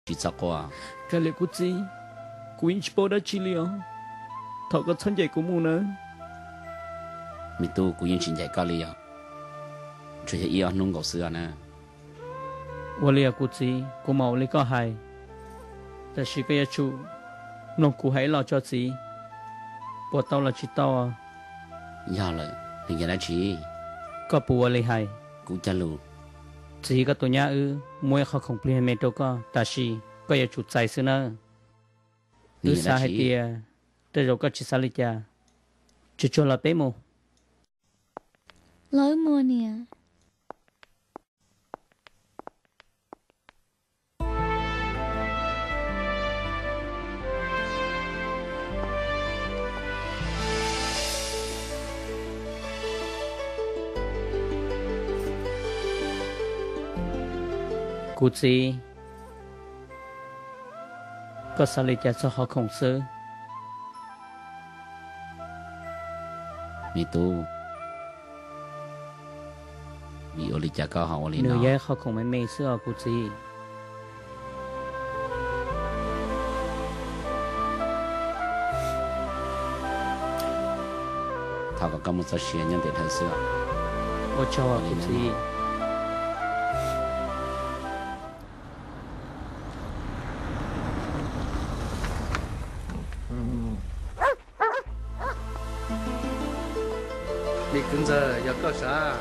Tsis txhob quaj. Kav liam kuv txiv, kuv yeej tsis paub dab tsi li os. Thov koj txhob ncaim kuv mus nawb. Me tub, kuv yeej tsis ncaim koj li os. Tsuas yog ib ob hnub nkaus xwb os na. Ua li os kuv txiv, kuv mam ua li koj hais. Tab sis koj yuav tsum mloog kuv hais ib los tso txiv, puas tau los tsis tau. Yog lawm, nws yog dab tsi? Koj puas ua li hais? Kuv cog lus. Txiv, koj tus nyab wb muab ib qho khoom plig me me rau koj, tab sis koj yuav tsum txais xwb nawb. Wb xav hais tias tej zaum koj tsis xav li cas. Tsuag tsuag los peb mus. Los wb mus niam. Kuv txiv, koj xav li cas txog qhov khoom xwb? Me tub, vim ua li cas koj ho ua li no? Nws yog ib qho khoom me me xwb os kuv txiv. Thov kom koj muaj txoj sia nyob ntev dhawv xwb. Ua tsaug kuv txiv. Me kwv ntxawg, yog koj sav?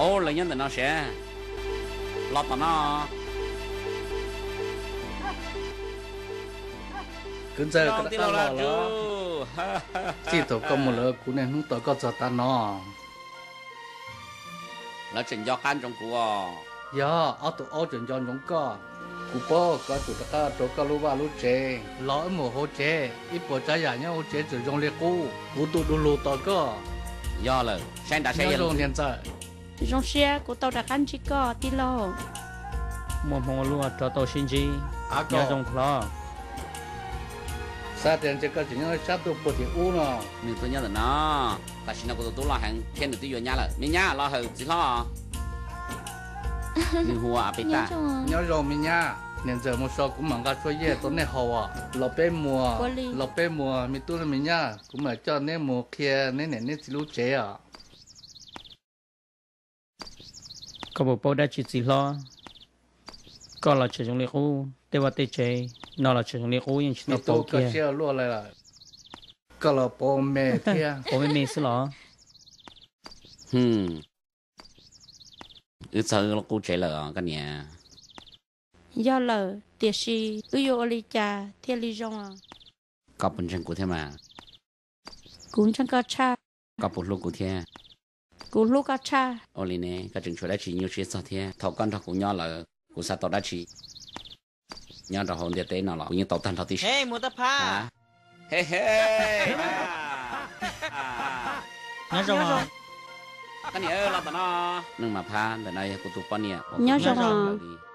Au, lawv nyob ntawm no sav. Los tom no. Kwv ntxawg, koj rov qab los lawm. Txij thaum koj mus lawm, kuv niaj hnub tos koj txog tav no. Lawv tseem nco qab ntsoov kuv os. Yog, ob tug aub tseem nco ntsoov koj. Kuv paub koj tsum rov qab rau koj lub vaj lub tsev. Los wb mus hauv tsev, ib puas tsav yam nyob hauv tsev tseem zoo li qub. Kuv tus du lug tos koj. Yog lawm, saib nrad saib zoo niam ntxawm. Zoo siab kuv tau rov qab ntsib koj tij laug. Muaj hmoo ua luaj rov tau sib ntsib. Nyob zoo hlob. Xav tias ntshe koj tseem nyob sab tuaj puag tim ub no. Nws tuaj nyob ntawm no, tam sim no kuv tus tub loj heev thiab nws twb yuav nyab lawm. Me nyab, los hawm txiv hlob. Nws hu ua A Pes Taj. Nyob zoo me nyab, niam ntxawm mus so kuv mam nqa tshuaj yej rau nej haus os. Los peb mus, los peb mus me tub me nyab, kuv mam coj neb mus qhia neb niam neb txiv lub tsev os. Koj puas paub dab tsi txiv hlob? Koj los tseem zoo li qub, tej vaj tej tsev no los tseem zoo li qub, yeej tsis tau pauv kiag. Koj los pauv me thiab. Pauv me me xwb los? Wb txog wb lub qub tsev lawm os koj niam. Yog lawm, tiam sis wb yuav ua li cas thiaj li zoo os? Koj puas ntseeg kuv thiab mas? Kuv ntseeg koj tshaj. Koj puas hlub kuv thiab? Kuv hlub koj tshaj. Ua li ne, koj tseem tshuav dab tsi nyuaj siab txog thiab? Thaum koj nrog kuv nyob lawm, kuv xav tau dab tsi nyob rau hauv ntiaj teb no los kuv yeej tau tag nrho tib si. He, Muas Taj Phab. He he. Nyob zoo. Koj niam, los tom no. Neej Mas Phab, ntawm no yog kuv tus poj niam. Nyob zoo.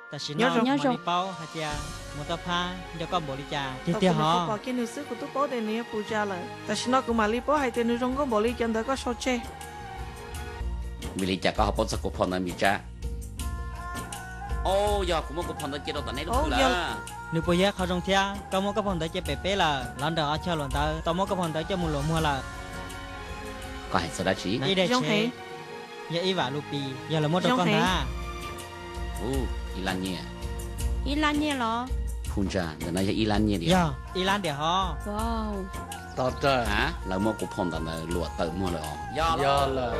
Tam sim no kuv mam li paub hais tias Muas Taj Phab nco koj npaum li cas tiag tiag hos. Pom kiag nws xwb kuv twb paub tias nws yog Pus Zas lawm. Tam sim no kuv mam li paub hais tias nws zoo nkauj npaum li cov ntawd koj sau tseg. Vim li cas koj ho paub txog kuv phau ntawv Npis Tsab? Au, yog kuv muab kuv phau ntawv cia rau tom neb lub khw lawm. Nws puas yog qhov zoo thiab? Koj muab koj phau ntawv cia pem peb lawm, lov nrawm ob choj luam ntawv tau muab koj phau ntawv coj mus luam muag lawm. Koj hais txog dab tsi? Ib daim tsheb, yog ib vam lus pis, yog lawv muab rau koj ntag. Ib lab nyiaj. Ib lab nyiaj los? Phu Ntsa, ntawm no yog ib lab nyiaj diam? Yog, ib lab diam hov. Tos rawv, lawv muab kuv phau ntawv ntawd luam tawm muag lawm os. Yog lawm.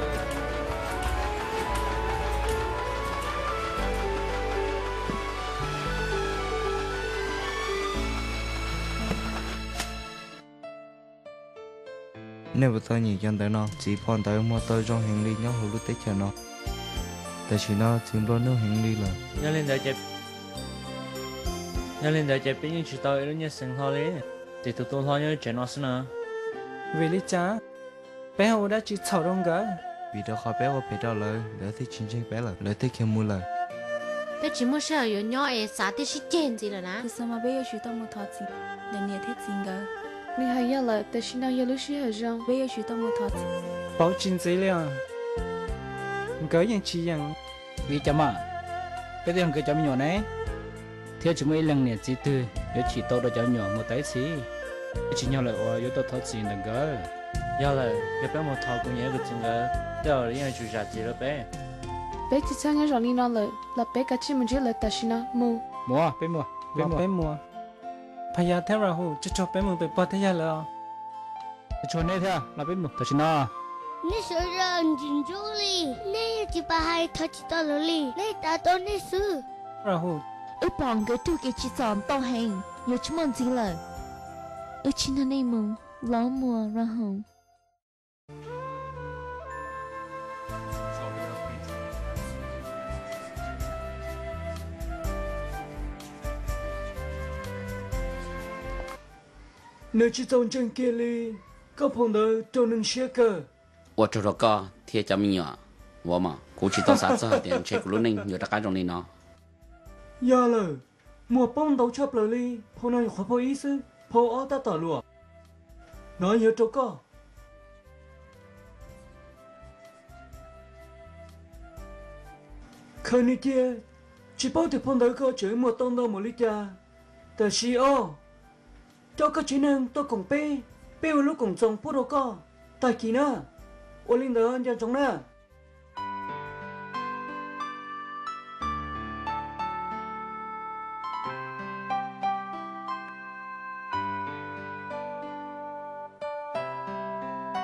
Nej puas tau nyeem cov ntawv no? Txiv phau ntawv muag tau zoo heev li nyob hauv lub teb chaws no. Tam sim no txiv nplua nuj heev li lawm. Yog li ntawd ces peb yeej tsis tau ib lub nyiaj xeev hlo li. Txiv tus tub hlob nyob tsev no xwb na. Vim li cas peb ho ua dab tsi txhaum rau nkawd? Vim rau qhov peb ua phem rau lawv, lawv thiaj tsis ntseeg peb lawm, lawv thiaj khiav mus lawm. Peb tsis muaj sij hawm yuav nyob es xav tiaj sib ceg ntxiv lawm na. Kuv xav mas peb yuav tsum tau mus thov txim ntawm niam thiab txiv nkawd. Nws hais yog lawm, tam sim no yog lub sij hawm zoo, peb yuav tsum tau mus thov txim. Paub tsis ntxiv li os. Nkawd yeej tsis yeem. Vim cas mas peb twb yog nkawd cov me nyuam ne, thiab tsis muaj ib leeg niam txiv twg yuav chim tau rau cov me nyuam mus tau ib txhis. Peb tsis nyob lawm uas yuav tuaj thov txim ntawm nkawd. Yog lawm, yog peb mus thov kuv niam kuv txiv nkawd, tej zaum yeej tsuas zam txim rau peb. Peb tsis txhob nyob zoo li no lawm, los peb kav tsij mus ntsib lawv tam sim no mus. Mus, peb mus, peb mus. Phas Yas thiab Rahu, tsuag tsuag peb mus pem pog thiab yawg lawv os. Tsuag tsuag neb thiab, los peb mus tam sim no. Nej sawv daws ntxim ntxub li, nej yeej tsis pab hais thov txim rau lawv li, nej tas tau nej xwb. Rahu, wb pom nkawd raug kev tsim txom ntau heev, yuav tsis muaj ntxiv lawm. Wb tsis nrog nej mus, los mus Rahu. Nws tsis txaus ntseeg kiag li, koj phau ntawv raug neeg siab kawg. Ua tsaug rau koj thiab cov me nyuam. Ua mas kuv tsis tau xav txog hais tias ntshe kuv lub neej yuav rov qab zoo li no. Yog lawm, muag poob ntau tshaj plaws li, phau no yog qhov phau ib xwb, phau ob tab tom luam. No yog rau koj. Khaws nws cia, tsis paub tias phau ntawv koj tseem muag tau ntau npaum li cas. Tam sim os, coj koj tsev neeg tuaj koom peb, peb ua lub koom txoos pub rau koj. Tag kis na, ua li ntawd nco ntsoov na.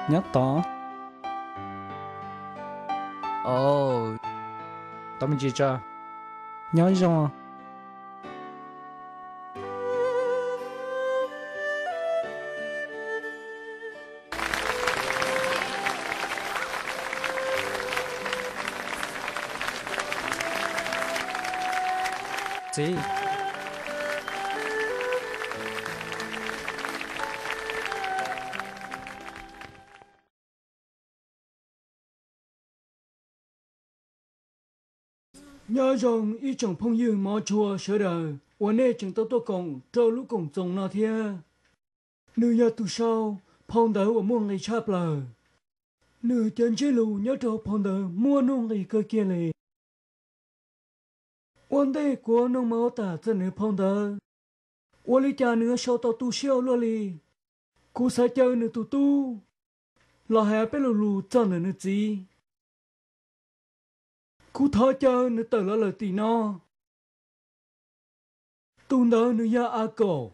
Nyob tod. Tau me ntsis tso. Nyob zoo. Txiv, nyob zoo ib tsoom phooj ywg mov tshua sawv daws uas nej tseem tau tuaj koom rau lub koom txoos no thiab. Nws yog tus sau phau ntawv uas muaj nqis tshaj plaws. Nws cov ntsiab lus nyob rau phau ntawv muaj nuj nqis kawg kiag li. Ua ntej kuv noog mas ua tas txog nws phau ntawv, ua li cas nws yuav sau tau tu siab ua luaj li? Kuv xav caw nws tus tub los hais peb lo lus txog ntawm nws txiv. Kuv thov caw nws tawm los lawm tim no. Tus ntawd nws yog A Kaum,